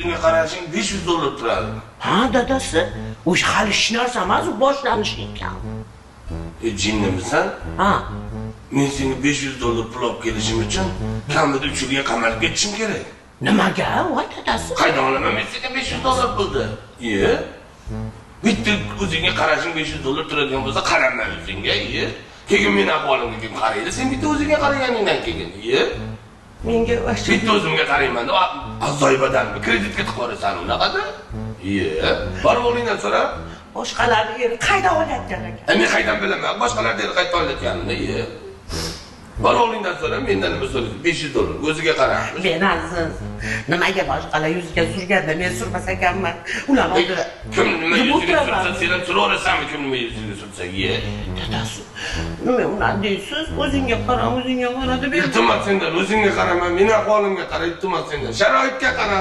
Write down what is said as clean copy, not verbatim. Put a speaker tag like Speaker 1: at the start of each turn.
Speaker 1: O'zingga qarashing $500 turadi.
Speaker 2: Ha, dadasi, o'sha hali hech narsa emas, u boshlanishi ekan.
Speaker 1: E, jinnimisan?
Speaker 2: Ha.
Speaker 1: Men senga $500 pul olib kelishim uchun kamida 3 yilga qamalib ketishim kerak.
Speaker 2: Nimaga, voy dadasi?
Speaker 1: Qaydan olaman men senga $500 pulni? Iye. Bitta o'zingga qarashing $500 turadigan bo'lsa, qarama o'zingga, iye. Keyin meni ahvolimga kim qaraydi? Sen bitta o'zingga qaraganingdan keyin, iye.
Speaker 2: Menga вообще
Speaker 1: Bitta o'zimga qarayman deb azzoy badanimni kreditga tiqib yuborasan unaqada. Iye. Borib o'g'lingdan so'ra.
Speaker 2: Boshqalarni eri qayda olayotgan ekan?
Speaker 1: Men qaydan bilaman boshqalarni eri qayerda olayotganini, iye. Bor o'g'lingdan so'ra, mendan nima so'raysan? $500 o'ziga qara.
Speaker 2: Men aziz, nimaga boshqalar yuziga surganda men surmas ekanman? Ularni oldida
Speaker 1: Kim nima
Speaker 2: Deb
Speaker 1: yuziga
Speaker 2: o'tiraman.
Speaker 1: sursa, sen ham suraverasanmi kim nima yuziga sursa, iye.
Speaker 2: Dadasi, nima unaqa deysiz? O'zingga qara, o'zingga qara deb
Speaker 1: Iltimos sendan, o'zingga qarama, meni ahvolimga qara, iltimos sendan. Sharoitga qara.